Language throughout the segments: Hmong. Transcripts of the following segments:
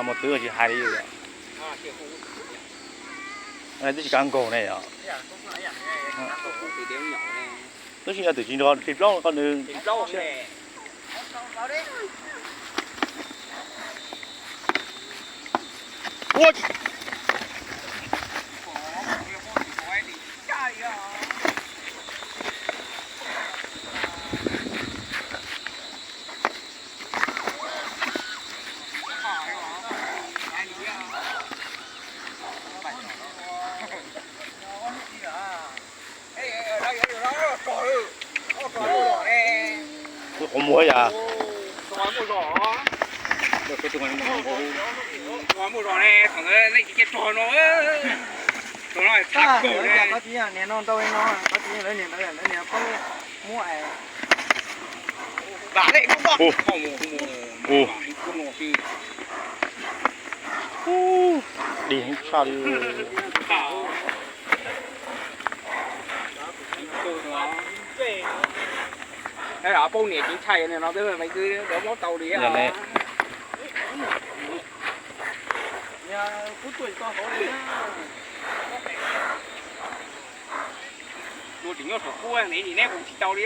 Mus twb tsis hais li. Twb tsis kav nkaus ne yom. Twb tsis yog twm tsis nrog ris plaub ko nws. Qhov muag yam. Qhov tsis yog niam no ntau no, qhov tsis yog lawv niam ntawd, lawv niam poob muab es. Dim heev tshaj li. Poj niam ceev tshaj no twb mus tau li. Tus tseem nyob saum qub ne, neb kuv tsis tau li.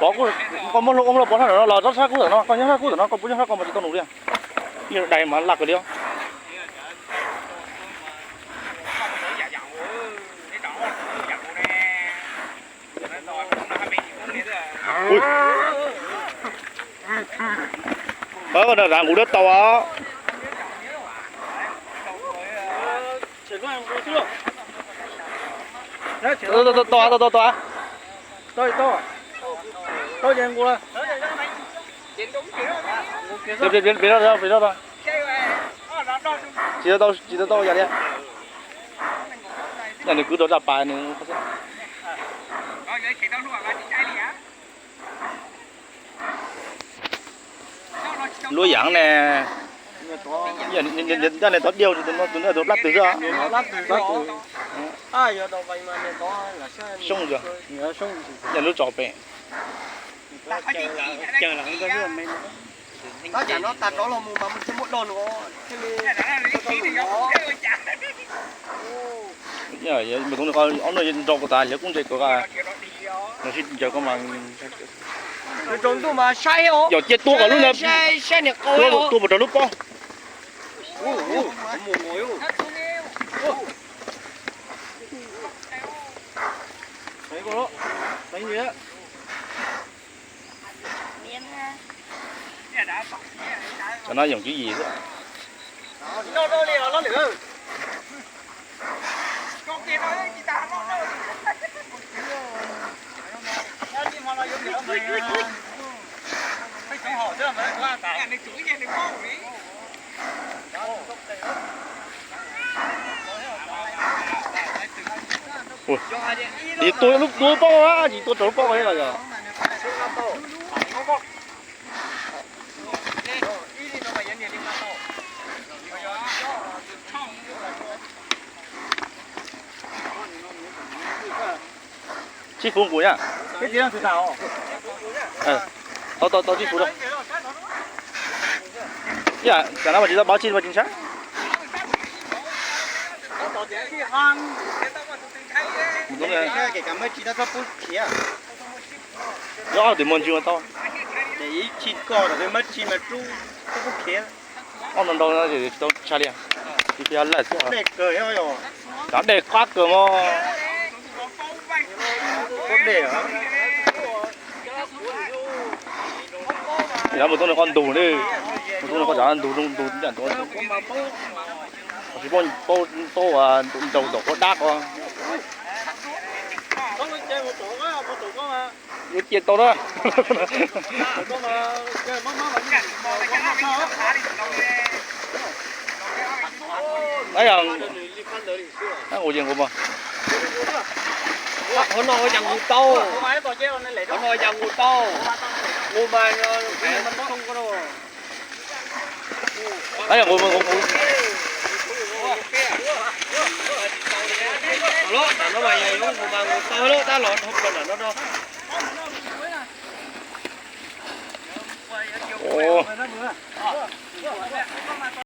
Pov kuj, koj muab hlua ua hlua pov sab no los tsob sab kub tom no, koj nyob sab kub tom no, koj puas nyob sab ko mas tsis tau nus li. Ib dai mas laj kawg li. Ua, nram nqus dawb tau. Tau, tau, tau, tau. Tsis tau, tsis tau, tsis tau yam li. Nws kwv rau zaj pas nws. Lub yam ne, ncaj ne tov diaj, tus no tus plab twg xwb. Xyoob, yog lub tso pem. Mus toob ko ob hnub nrau kuv tas liav kub ntse kawg, no sib ncaws ko mas. Yog cia tua kom lub ntawd, tua puas raug lub pob. Cov no yoom tswv yim xwb. Ua, tus lub tua pob, tsis tua raug lub pob los yog. Tsib fuv nqus na. Tau, tau, tau tsib fuv rau. Ib yam tam no mas tsis tau pauv tsi mas tsis ntshai. Ob tug muaj ntsws mas tau. Ob no nrau tsis tau tshaj li. Tsis yog lawm xwb. Cov dej qab kawg mog. Yog mus toob nws qhov ntug ne, mus toob nws qhov ntug zoo ntug ntug. Tsis paub, paub nrau tom qhov dab ko. Yuav cia tau na. Tab yog ua ces nqus mas. Qhov no ua cas nqus tau, qhov no ua cas nqus tau, nqus mas. Tab yog nqus mas nqus nqus. Los tam no mas yog yuav nqus mas nqus tau lawm, tab los dhau plaws nram no no.